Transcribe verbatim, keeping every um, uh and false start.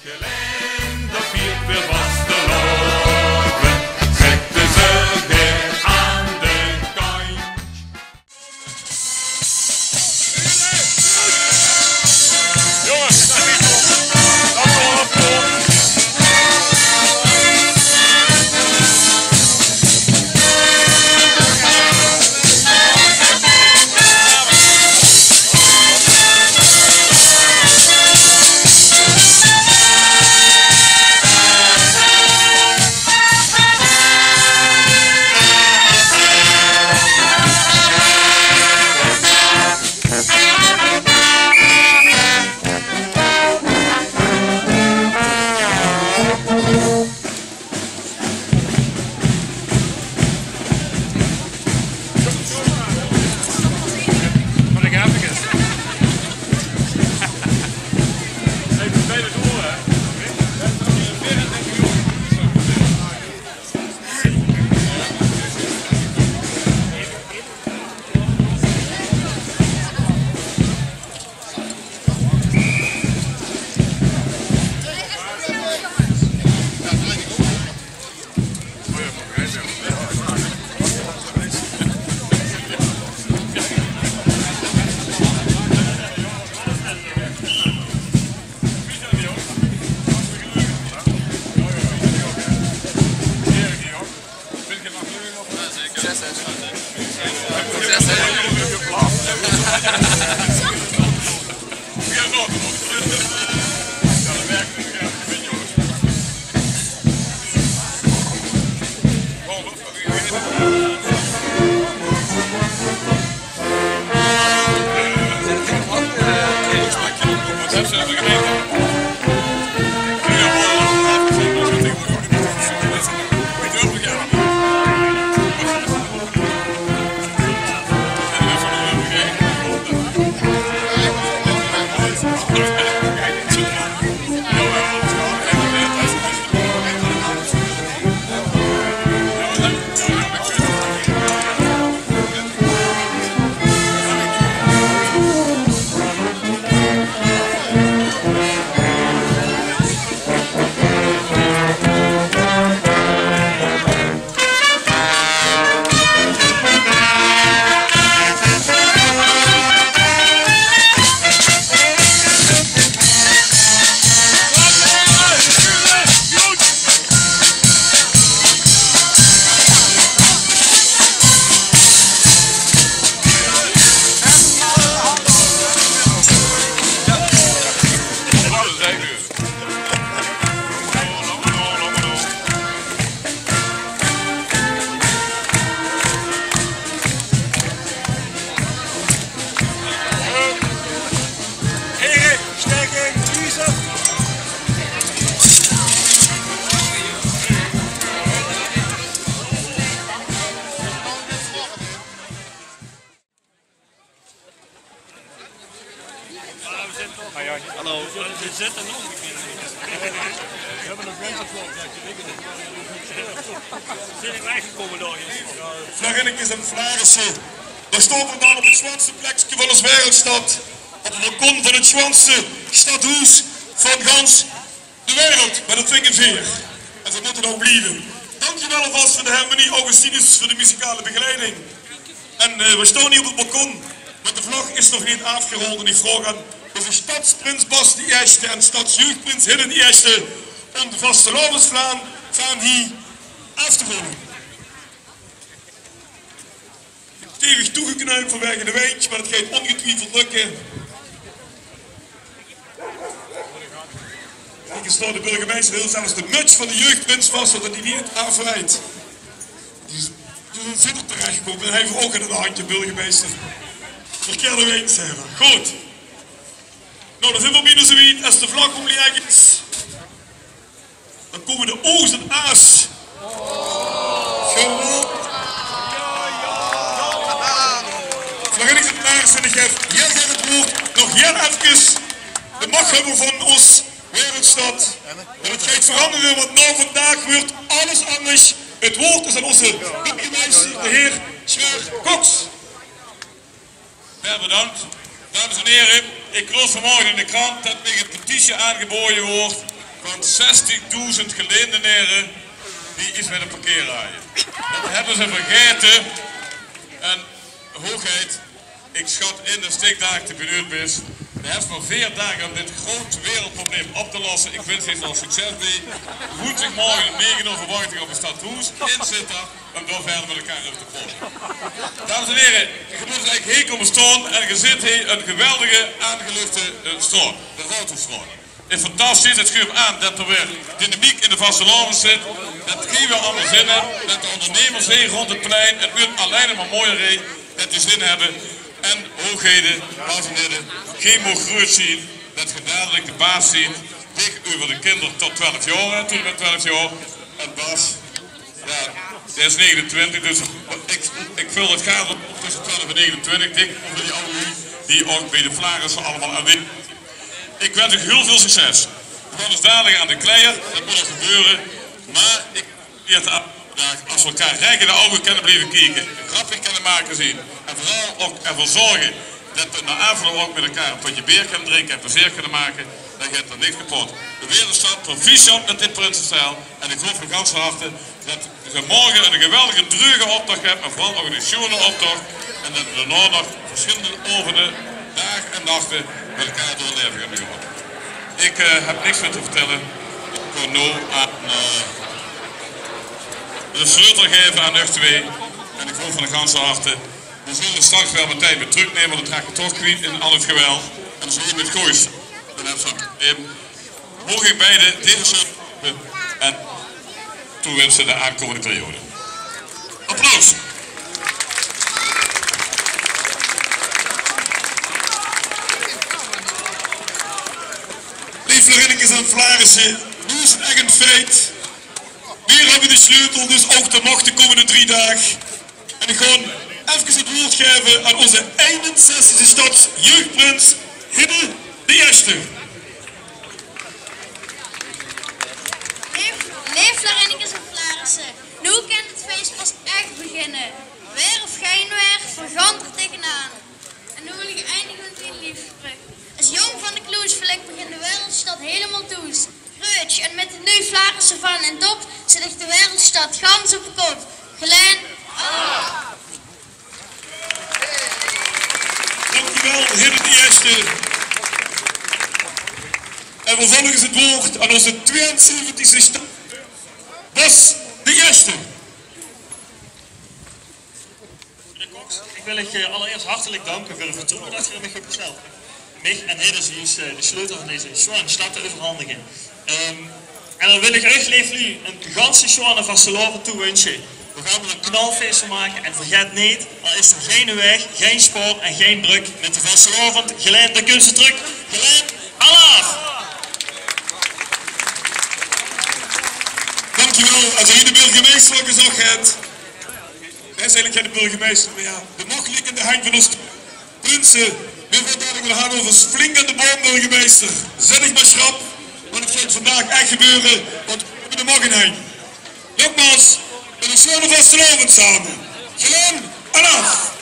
Gelaen, dao viert weer vastelaovend, zètte ze weer aan de kantj. Jónges, Hallo. Vlagginnekes en flaarisse. Dao staon v'r dan op 't zjwanste plekske van ós wereldsjtad. Op 't balkon van 't zjwanste sjtadhoes van gans de wereld, mèt de twinge veer. En zoe mót 't ouch blieve. Dank uch waal alvas veur de harmonie, Augustinus veur de muzikale begeleiding. En, eh, v'r staon hie op 't balkon, meh de vlag is nog neet aafgerold. En iech vraog aon ózze sjtadsprins Bas d'n Ierste en sjtadsjeugdprins Hidde d'n Ierste um de vastelaovesvlaan vaan hie aof te role. Stevig toegeknäömp vaanwege de windj, meh dat geit ongetwiefeld lökke. Kiek, hei steit de burgemeister hiel zelfs de möts vaan de jeugdprins vas, zoetot die neet aafweit. Die is, die is in 't zitter terechgekoume. Hei veur ouch in 't handje, burgemeister. Verkierde windj, zègk mer. Good. Noe, daan zien v'r bienao zoe wied. Es de vlag oomleeg is, daan koume de o's en a's. Geweldig. Nog ins 'n paar zinnigheid. Hei geit 't woord nog hei efkes de machhöbber vaan ós wereldsjtad. En 't geit verandere, want nao vandaag weurt alles anders. 't Woord is aon ózze burgemeister, de heer Sjaak Koks. Veer bedaank. Dames en here, iech loos vaanmörge in de krant tot miech 'n petitie aongeboje weurt Want zestigdoezend Gelaendenaere die is mit ein parkeerraje. Det höbbe ze vergaete. En hoogheid, ik sjat in det se daag te benuujd bis. Doe höbs mer veer daag óm dit groot wereldprobleem op te losse. Ik wins dich d'r succes bie. Woensdigmorge óm nege oer verwach ik dich op 't stadhoes in Zitterd óm dao wiejer mit elkaar euver te praote. Dames en hiere, ge mót eigelik hie kómme staon en ge zeet hie ein geweldige aangeluchte, eh, straot. De Raodhoesstraot. Is fantastisch, het sjuuft aan det d'r weer dynamiek in de vastelaovend zit. Det geer weer allemaol zin höbt, det de óngernemers hie rónd het plein, het wuuert allein mer mojer hie, det die zin höbbe. En hoogheden, dames en hiere, geer moogt gruuets zeen det geer dalik de baas zeet, dich euver de kinder tot twelf jaor, tot en mit twelf jaor. En Bas, jao, dae is negenentwintig, dus ik, ik vul het gaar op tösse twelf en negenentwintig. Dich euver die aw luuj die ouch bie de Flaarisse allemaol aanwezig zeen. Ik wins uch hiel väöl succes. Veer gaon dus dalik aan de kleier, det mót nog gebeure. Mer ik, as veer elkaar rech in de ouge kinne blieve kieke, grappig kinne make zeen en veural ouch erveur zörge det veer nao aafloup ouch mit elkaar ein pötje beer kinne drinke en plezeer kinne make, dan geit d'r niks kepot. De Wereldstad, proficiat mit dit prinsestel. En ik haop van ganser harte det ge morge ein geweldige dreuge optoch höbt, mer veural ouch eine sjoeane optoch. En det veer daonao nog versjillende aovende, daag en nachte mit elkaar door 't laeve gaon. Ik, eh, höb niks mieër te vertèlle. Ik gaon noe aan, eh, de sleutel gaeve aan uch twee. En ik haop van ganser harte, veer zulle straks weer metein weer tröknumme, want det raak ik toch kwiet in al het geweld. En zo in het goois. Dan höb ik ein probleem. Moog ik beide deze sleutel en toewinse de aankomende periode. Applaus. Leef Flarinnekes en Flaarisse, noe is het ech ein feit. Veer höbbe de sleutel, dus ouch de mach de kómmende drie daag. En ik gaon efkes het waord gaeve aan ózze einenzestigste stadsjeugprins, Hidde d'n Ierste. Leef, leef Flarinnekes en Flaarisse, noe kan het fees pas ech beginne. Waer of gein waer, veer gaon d'r taengenaan. En noe wil ik eindige mit ein leedsje. Es jóng van de Kloesvlek begin de Wereldstad hielemaol thoes. Gruuets, en mit de Nuuj Flaarisse van en tot zèt ich de Wereldstad gans op de kop. Gelaen. Dankjewel, Hidde d'n Ierste. En vervolges het waord aan ózze tweeënzeventigste stad, Bas d'n Ierste. Meneer Cox, ik wil uch, eh, allereerst hartelijk danken veur het vertroewen det geer in mich höb gesteld. Mich en Hidde zoejuus, eh, de sleutel van deze sjoeane stad te euverhandige. Ehm, en dan wil ik uch, leef luuj, ein ganse sjoeane vastelaovend toewinse. Veer gaon d'r ein knalfees van make en vergaet neet, al is d'r geine waeg, gein spoor en gein brögk, mit de vastelaovend, Gelaen, dan kump ze trök. Gelaen, alaaf! Dankjewel, es geer de burgemeister al gezag het. Hae is eigelik geine burgemeister, mer jao, de mach ligk in de henj van ós prinse. Veer gaon dalik mit Hannover flink aan de boum, burgemeister. Zèt dich mer sjrap, want ich vinj het vandaag ech gebeure, want veer höbbe de mach in henj. Nogmaals, ein sjoeane vastelaovend same. Gelaen, alaaf!